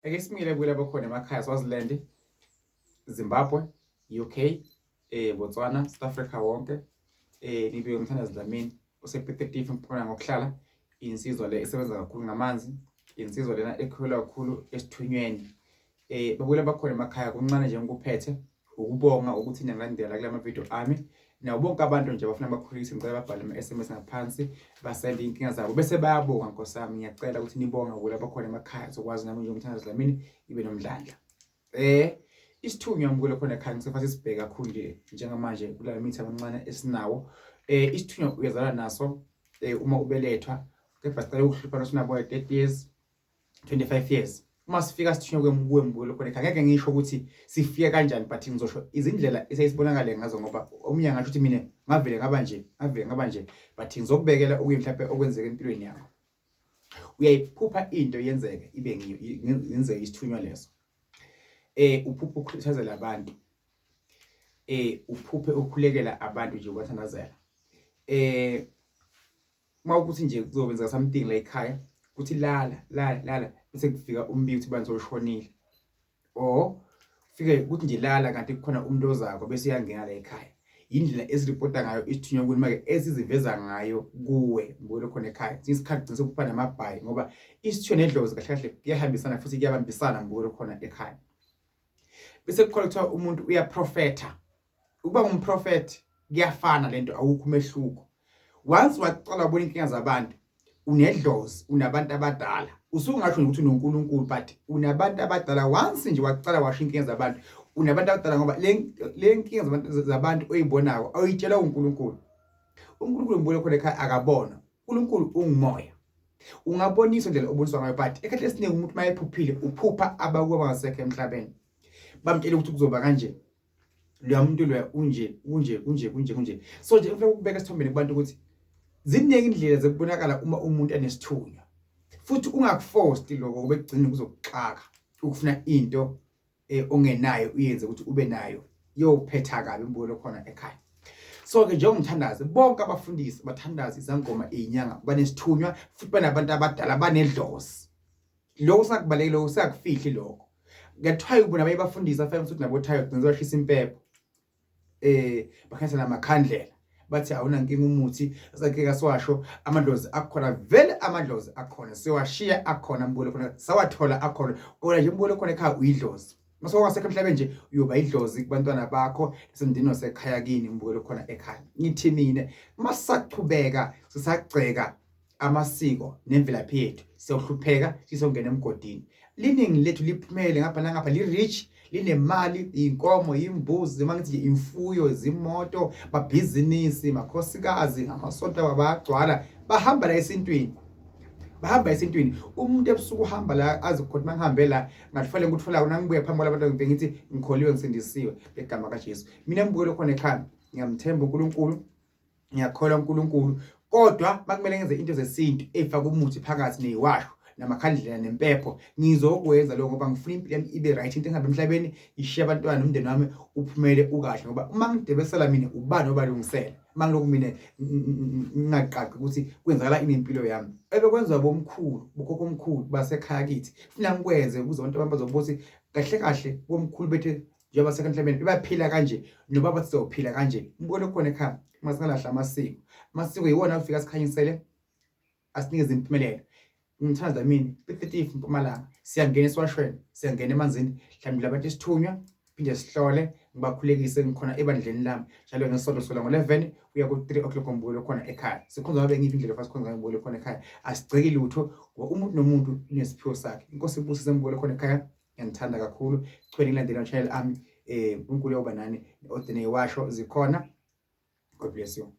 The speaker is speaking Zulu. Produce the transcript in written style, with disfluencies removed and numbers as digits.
Ake simile kulabo khona emakhaya Swaziland, Zimbabwe, UK, Botswana, South Africa wonke. Nibe uMthandazi Dlamini usePetetif Mpumalanga ngokuhlala insizwa le esebenza kakhulu ngamanzi, insizwa lena ekholwa kakhulu esithunyweni. Babuyela bakhona emakhaya kuncane nje ngikuphethe ukubonga ukuthi niyangilandela kula mavidiyo ami nawo bonke abantu nje abafuna bakhulise ngicela babhale ama-SMS ngaphansi basende iy'nkinga zabo bese bayabonga nkosi yami ngiyacela ukuthi nibonge ukuba bakhona emakhaya sokwazi nami nje umthandazo Dlamini ibe nomdlandla. Isithunywa mukele khona ekhaya ngisefa sisibheke kakhulu nje njengamanje kula mithi amancane esinawo. Isithunywa uyazalwa naso uma ubelethwa kepha sicela ukuhlupha nosinabo 30 years 25 years uma sifika sithunywa kuwe mbukelo khona ekhaya ngeke ngisho ukuthi sifike kanjani but ngizosho izindlela eseyisibonakale ngazo ngoba omunye angasho ukuthi mina ngavele ngaba nje ngavele ngaba nje but ngizokubekela okuyi mhlawumbe okwenzeka empilweni yakho. Uyayiphupha into yenzeke ibe ngiyo yenzeke isithunywa leso. Uphupha ukhuthazela abantu. Uphuphe ukhulekela abantu nje ubathandazela. Uma ukuthi nje kuzokwenzeka something la ekhaya kuthi lala lala lala bese kufika umbiko ukuthi bani soshonile or fike kuthi nje lala kanti kukhona umuntu ozako bese uyangena la ekhaya. Indlela esiripota ngayo isithunywa kuni make esiziveza ngayo kuwe mbukelo khona ekhaya isikhathi gcina sokupha namabhayi ngoba isithunywa nedlozi kahle kahle kuyahambisana futhi kuyabambisana mbukelo khona ekhaya. Bese kukhona kuthiwa umuntu uyaprofetha. Ukuba ngumprofethi kuyafana lento awukho umehluko. Once waqala wabona inkinga zabantu unedlozi unabantu abadala usungasho nje ukuthi unoNkulunkulu but unabantu abadala once nje waqala washo inkinga zabantu unabantu abadala ngoba le nkinga zabantu zabantu oyibonayo awuyitshela uNkulunkulu. UNkulunkulu ngibona khona ekhaya akabona. uNkulunkulu ungumoya. Ungaboniswa indlela oboniswa ngayo but ekhathi esiningi umuntu mayephuphile uphupha abakubo abangasekho emhlabeni. Bamtshela ukuthi kuzoba kanje. Loya muntu loya unje unje kunje kunje kunje. So nje ngifuna ukubeka esithombeni kubantu ukuthi ziningi indlela zokubonakala uma umuntu enesithunywa. Futhi ungakuforce lokho ngoba ekugcineni kuzokuxaka ukufuna into ongenayo uyenze ukuthi ube nayo yophetha kabi imbukelo khona ekhaya. So ke njengomthandazi bonke abafundisi bathandazi izangoma izinyanga banesithunywa futhi banabantu abadala banedlozi. Lokho sakubalekile lokho sakufihli lokho. Ngiyathwaya ubona abaye bafundisi afike ukuthi nabothayo gcina bashisa impepho. Bakhetha namakhandlela bathi awunankinga umuthi sakhe siwasho amadlozi akhona vele amadlozi akhona siwashiya akhona mbukelo khona sawathola akhona kodwa nje mbukelo khona ekhaya uyidlozi mase wangasekho emhlabeni nje uyoba idlozi kubantwana bakho nasemndenini wasekhaya kini mbukelo khona ekhaya. Ngithi mina masisaqhubeka sisagceka amasiko nemvelaphi yethu siyohlupheka sizongena emgodini. Liningi lethu liphumele ngapha nangapha li-rich linemali iy'nkomo yimbuzi uma ngithi nje imfuyo izimoto mabhizinisi makhosikazi ngamasonto abo bayagcwala bahamba la esintwini bahamba esintwini. Umuntu ebusuku uhamba la azi khona uma ngihambe la ngathola ngikutholako nangibuya phambi kwalabantu ngibheke ngithi ngikholiwe ngisindisiwe ngegama kaJesu. Mina ngibukele khona ekhaya ngiyamthemba uNkulunkulu ngiyakholwa uNkulunkulu kodwa makumele ngenze into zesintu efaka umuthi phakathi neyiwasho namakhandlela nempepho ngizokwenza lokho ngoba ngifuna impilo yami ibe right into engabe emhlabeni ishiye abantwana nomndeni wami uphumele ukahle ngoba uma ngidebesela mina ubani obalungisela uma ngilokhu mina ngingaqaqi ukuthi kwenzakala ini impilo yami ebekwenziwa bomkhulu bokhokho omkhulu basekhaya kithi funa ngikwenze ukuze abantu abami bazobuza ukuthi kahle kahle bomkhulu bethu njengoba sekenhlebeni bebaphila kanje nobaba sizophila kanje umbulo khona ekhaya uma singalahla amasiko amasiko yiwona afika asikhanyisele asinikeze impumelelo. Ngithanda mina Piet Mpumalanga siyangena esiwashweni siyangena emanzini hlambile abantu isithunywa phinde sihlole ngibakhulekise ngikhona ebandleni lami njalo ngesonto sukela ngo-11 kuya ku-3 o'clock ngibukele khona ekhaya sikhonza ngabe ngiphi indlela ofasa khonza ngibukele khona ekhaya asigceki lutho ngoba umuntu nomuntu unesiphiwo sakhe. Inkosi ibusise ngibukele khona ekhaya ngiyanithanda kakhulu chweni ngilandela channel ami uNkulunkulu uyoba nani odene iwasho zikhona. God bless you.